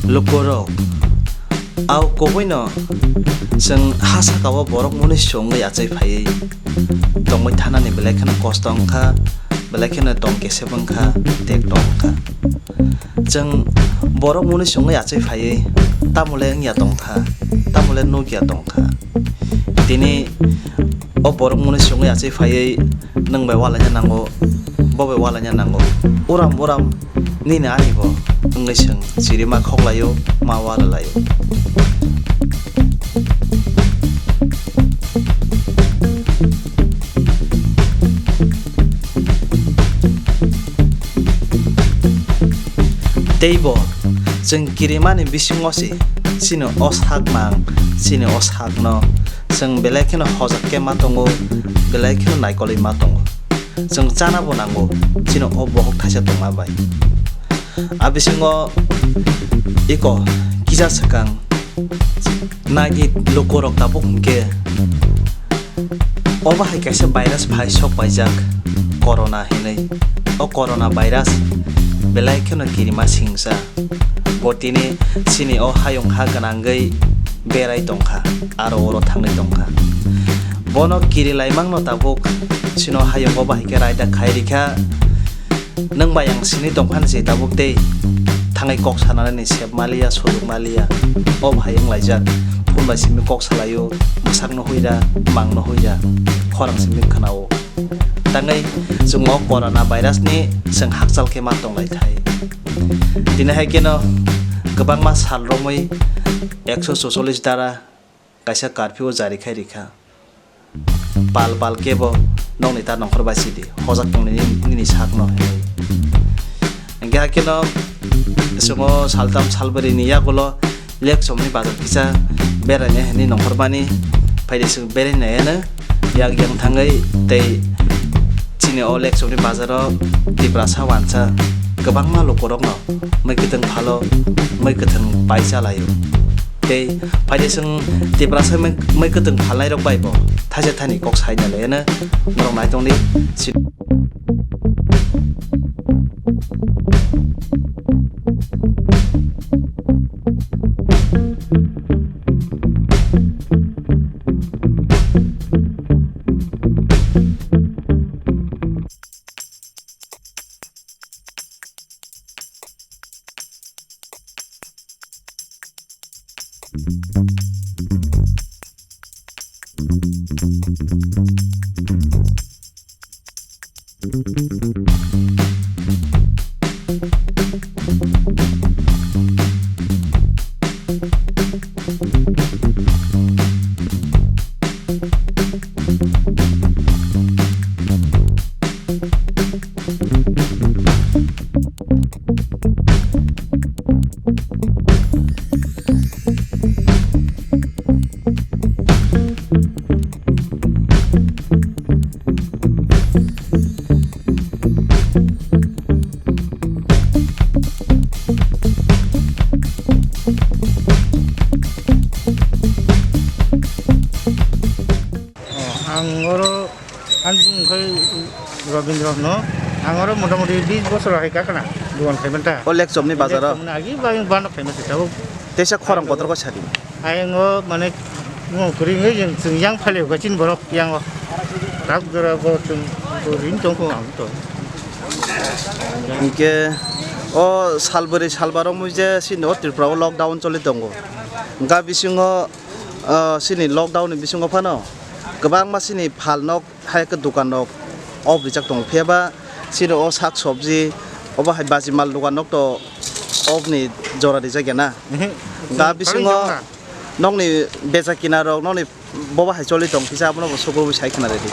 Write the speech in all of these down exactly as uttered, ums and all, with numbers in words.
Lukurok, au kubuino chwng ha saka-o borok mwnwi chwngwi achai phaiwi tongwi thanani belai kheno kosto wngkha, belai kheno tong kesep wngkha, tek tong wngkha. Chwng borok mwnwi chwngwi achai phaiwi tamole wngya tongkha, tamole nukya tongkha. Tini o borok mwnwi chwngwi achai phaiwi nwng bai ualaina nango, bo bai ualaina nango. Uram uram nini ani bo wngwi chwng chirima khoklaio, ma ualalaio. Teibo chwng kirimani bisingo se chini o sakmang, chini o sakno chwng belai kheno hojak khe ma tongo, belai kheno naikolwi ma tongo. Chwng chana bo nango, chini o bohok thaisa tongma bai. A bisingo iko kisa swkang nagi lukurok tabuk hinkhe obo hai kaisa virus phai sok paijak corona hinwi. O corona virus belai kheno kirima singsa. Bo tini chini o hayung ha gwnangwi berai tongkha, aro oro thangwi tongkha. Bono kiri laimangno tabuk chini o hayungo bahai khe raida khai rikha. Nwng bai ang sini tongphani se tabuk tei thangwi kok sanani sep maliya, sojok maliya. O bahai wng laijak, phone bai simi kok salaio, bwsakno huira, mangno huira, khorang simi khwnao. Tangwi chwng o corona virus ni chwng hakchal khe ma tonglaithai. Tini hai kheno kwbangma sal romwi ekso socholish dara kaisa curfew jari khai rikha. Pal pal kebo nokni ta nongkhor bai sidi, hojak tongni nini sakno hinwi. Hingkhe hakheno chwng o saltam salbrwi ni yagulo Lekchomni bazar kisa beraina hinwi nongkhormani, phaidi chwng beraina yano yak yang thangwi tei chini o Lekchomni bazaro Tiprasa wansa kwbangma lukurokno mui kwthwng phalo, mui kwthwng pai chalaio. Tei phaidi chwng Tiprasa mui, mui kwthwng phalnairok bai bo thaisa thani kok saina laiano norok nai tongdi. Ang oro, ang bumung khe Robindra no, ang oro motamoti bis bosor hai kakana dukan khai manta. O Lekchomni bazar o? Lekchomni agi ba, ang bano khai manta tabuk. Teisa khorang kotor ko sadi. Ayang o mane ngo kuri nge yang chwng yang phale ko chin borok yang o. Tak jora bo chwng bo rin tong ko ang to. Hingke o salbari salbaro mui je sini o Tripura o lockdown choli tongo. Hingka bisingo, ah, sini lockdown ni bisingo phano kwbangma sini phalnok hai khe dukan rok off rijak tongo, phiya ba sini o sak sobji obo hai baji mal dukan rok to off ni jora rijak ya na. Mhm. Da bisingo nokni becha kina rok, nokni bobo hai choli tong kisa, abono bo sugurwi sai khna redi.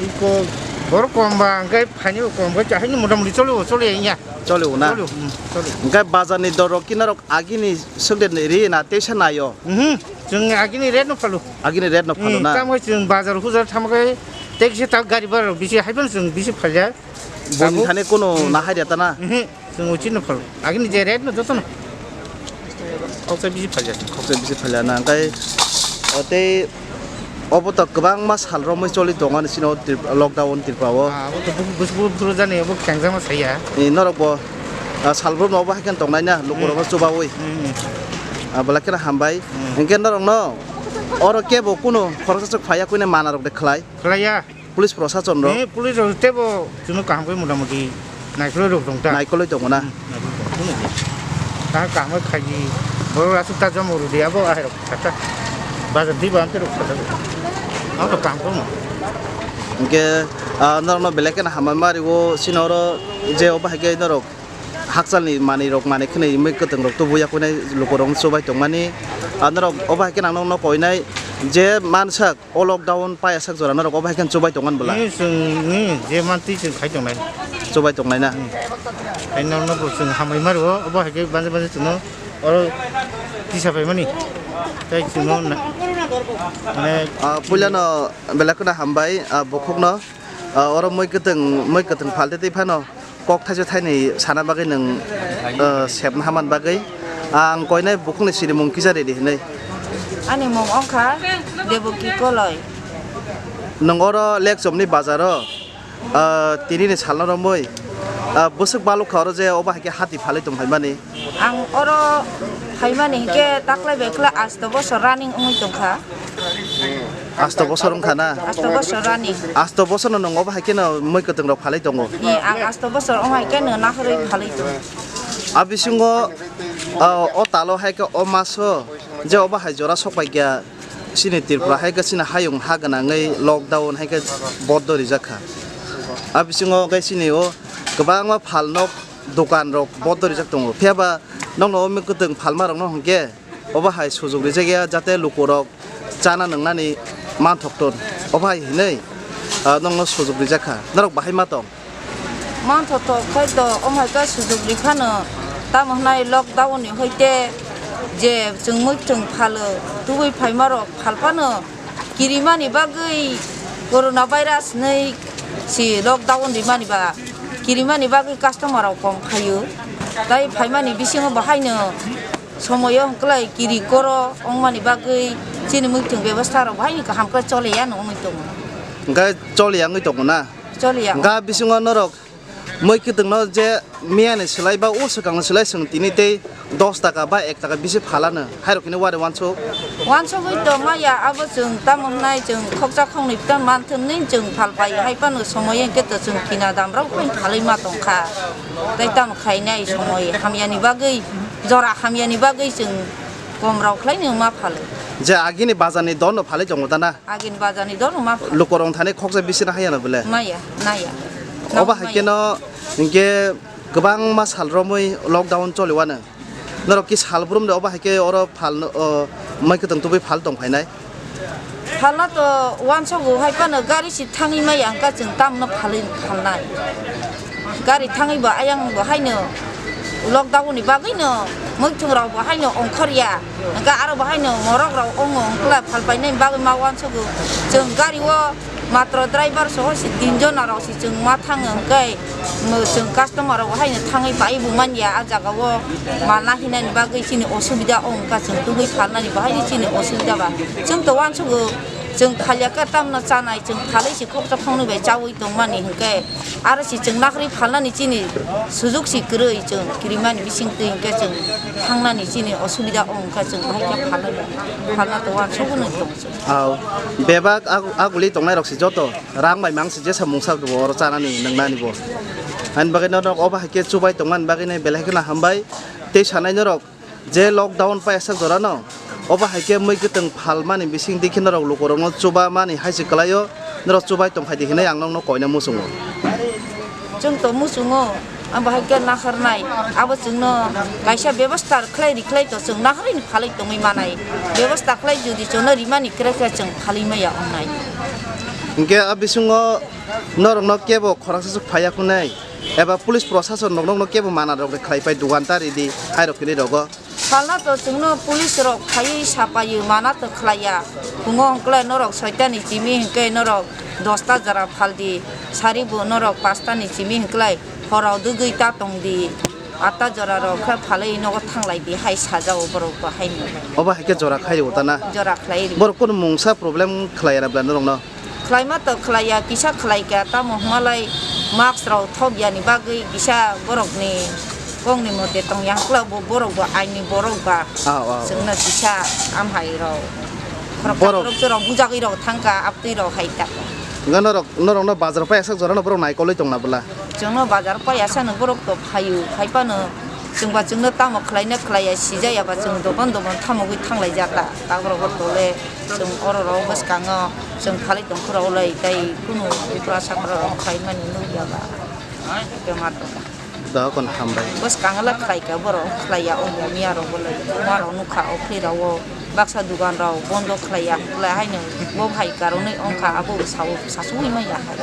Iko borok kom ba hwnkhe phaini bo kom, hwnkhe haino motamoti choli o, choli ya. Choli o na? Choli o, hmm, choli o. Hwnkhe bazar ni dor rok kina rok agini swk de ri na teisa naio? Mhm. Chwng agini rate no phalo. Agini rate no phalo na? Tamo chwng bazar hujar thamakhe tei kisa ta gari bara rok bisi hai phano chwng bisi phalya. Boni thani kono na hai reta na? Mhm. Chwng uchino phalo. Agini je rate no joto no. Khoksa bisi phalya. Khoksa bisi phalya na, hwnkhe, o, tei Obo to kwbangma sal romwi choli tongo ani sino Trip-, lockdown Tripura o. Ah, abo to buku, buku, buku, buku jani abo khengjama saya. Ni norok bo, ah, sal brum no obo hai khe tongnai na, luku rok no chubawi. Hmm. Ah, belai kheno hambai. Hmm. Hinkhe norok no oro kebo kuno khoroksa chwk phaiya kuine mana rok de khlai. Khlaiya. Police prosason rok. Ni police rok tebo chwngno kaham khe mota moti naikolwi rok tong ta. Naikolwi tongo na? Hmm, naikolwi tongo. Ta kaham khe khaidi. Borok aswk ta jomo rwdi abo ahai rok kha ta. Bazar di ba amte rok kha ta. Abo kaham khe mo. Hinkhe, ah, norokno belai kheno hambai ma riwo sino oro je obo hai khe norok hakchalni manwi rok manwi khwnwi mui kwtwng rok tubuya kuinai lukurok chubai tongmani. Ah, norok obo hai khe nang nokno koinai je mansak. O lockdown paiya sak jora norok obo hai khe chubai tongmani bwla? Ni chwng ni je mantwi chwng khai tongnai. Chubai tongnai na? Hmm. Hai norokno bo chwng hambai ma rwo, obo hai khe banja banja chwngno oro tisa paimani. Tai chwngno na, mane ah, puilano belai kheno hambai, ah, bukhukno, ah, oro mui kwtwng, mui kwtwng phalte twi phano. Kok thaisa thainwi sana bagwi nwng, uh, sepna haman bagwi. Ang koinai bukhukni sinimung kisa ridi hinwi. Ani mung wngkha Deboki Koloi. Nwng oro Lekchomni bazaro, uh, tinini salno romwi, uh, bwswk balukha oro je obo hai khe hati phalwi tong phaimani. Ang oro phaimani hinkhe taklai bai khlai asto bosor running wngwi tongkha. Asto bosor wngkha na? Asto bosor running. Asto bosor no nwng obo hai khe no mui kwtwng rok phalwi tongo? Ni, ang asto bosor wng hai khe no nahorwi phalwi tongo. A bisingo, ah, o talo hai khe o maso je obo hai jora sok pai kha chini Tripura hai khe chini hayung ha gwnangwi lockdown hai khe boddo rijak kha. A bisingo khe chini o kwbangma phalnok dokan rok boddo rijak tongo. Phiya ba nokno o mui kwtwng phalma rok no hwnkhe obo hai sujuk rijak ya, jate lukurok chana nwngnani manthok ton. Obo hai hinwi, ah, nokno sujuk rijak kha. Norok bahai ma tong? Manthok tok khai to, omo hai khe sujuk ri phano, tamo hwnai lockdown ni hoite je chwng mui chwng phalo, tubui phaima rok phal phano, kirimani bagwi corona virus hinwi si lockdown rimani ba, kirimani bagwi customer rok kom phaio. Tai phaimani bisingo bo haino somoyo hwnkhlai kiri koro wngmani bagwi chini muichwng bebostha rok bo haino kaham khe choliya no wngwi tongo. Hwnkhe choliya wngwi tongo na? Choliya. Hwnkhe bisingo norok mui kwtwngno je miyani swlai ba o swkangni swlai chwng tini tei dos taka ba ek taka bisi phalano, hairok hino wari wansuk? Wansugwi tongmaya, abo chwng tamo wngnai, chwng khoksa khoknwi ta manthwng nwi chwng phalpai, hai phano somoyo hwnkhe to chwng kina damrok phano phalwi ma tongkha. Tei tamo khainai somoi hamyani bagwi, jora hamyani bagwi chwng komrok khlaino ma phalo. Je agini bazarni dorno phalwi tongo ta na? Agini bazarni dorno ma phalo. Lukorok thani khoksa bisino haiya no bole? Maya, naya. Obo hai kheno hinkhe kwbangma sal romwi lockdown choliwano. Norok ki sal brum de obo hai khe oro phal no, o, mai kwtwng tubui phal tong phainai? Phalna to uansogo hai phano gari si thangwi maya hwnkha chwng tamno phalwi phalnai. Gari thangwi bo ayang bo haino lockdown ni bagwi no muichwng rok bo haino ongkhorya. Hwnkha aro bo haino morok rok ongo hwnkla phalpainai bagwi ma uansogo chwng gari o. Matro driver soho si tin jona rok si chwng ma thango hwnkhe, chwng customer rok haino thangwi pai bo manya. Ah jaga o mal nahinani bagwi chini osubida wngkha, chwng tubui phalnani bo haino chini osubida ba. Chwng to uansugo chwng phalya khe tamno chanai, chwng phalwi si khoksa khoknwi bai chaui tongmani hwnkhe, aro si chwng naharwi phalnani chini sujok si kwrwi, chwng kirimani bising twi hwnkhe chwng thangnani chini osubida wngkha, chwng bahai khe phalnani, phalna to uansugo nw tong. Au, bebak ag-, aguli tongnai rok se joto rang bai mang se jesa mungsa bo oro chanani nwngnani bo. Ani bagwi norok obo hai khe chubai tongmani bagwi nai belai kheno hambai. Tei sanai norok je lockdown paisa jora no obo hai khe mui kwtwng phalmani bising dikhe norok lukurokno chuba mani hai se kwlaio, norok chubai tongphai di hinui ang nokno koina muchungo. Chwng to muchungo, abo hai khe naharnai, abo chwngno kaisa bebostha khlai ri khlai to chwng naharwi ni phalwi tongwi manai. Bebostha khlai jodi chwngno rimani kre kre chwng phalwi maya wngnai. Hinkhe a bisingo norokno kebo khoroksa se phaiya kunai, eba police prosason rok nokno kebo mana rok khlai pai dugan ta ridi hai rok hinui rogo. Phalna to chwngno police rok phaiwi sapaiwi mana to khlaiya. Phungo hwnkhe norok soita ni simi hwnkhe norok dosta jora phaldi, sari bo norok pasta ni simi hwnkhe horok dugwi ta tongdi. Ata jora rok khe phalwi nogo thanglai di hai sajao borok bo hai ni. Obo hai khe jora khai rw ta na? Jora khlai ri. Borok kunu mungsa problem khlai ya bla norok no? Khlaima to khlaiya, kisa khlaikha, tamo hwnmalai mask rok thok yani bagwi kisa borokni kokni mote tongya hwnkla bo borok bo aini borok ba. Ah, ah, ah. Chwngno kisa amhai rok. Khoroksa borok khoroksa rok bujagwi rok thangkha, aptwi rok hai ta. Nga norok, norokno bazar pai asak jorano borok naikolwi tongna bwla? Chwngno bazar pai asano borok to phaio, phaiphano chwngba chwngno tamo khlaina khlaiya sijaya ba chwng doban doban thamogwi thanglai jata. Taborok bo tole chwng oro rok bwskango chwng phalwi tongkhorok lai tei kunu bwskango rok khlaimani nukya ba bemar tongkha. Dohokon hambai. Bwskango le khlaikha borok khlaiya o bo miya rok bo lai marok nukha o phirao baksa dugan rok bondo khlaiya khlai haino bo hai karonwi ongkha abo sao sasugwi manya hai.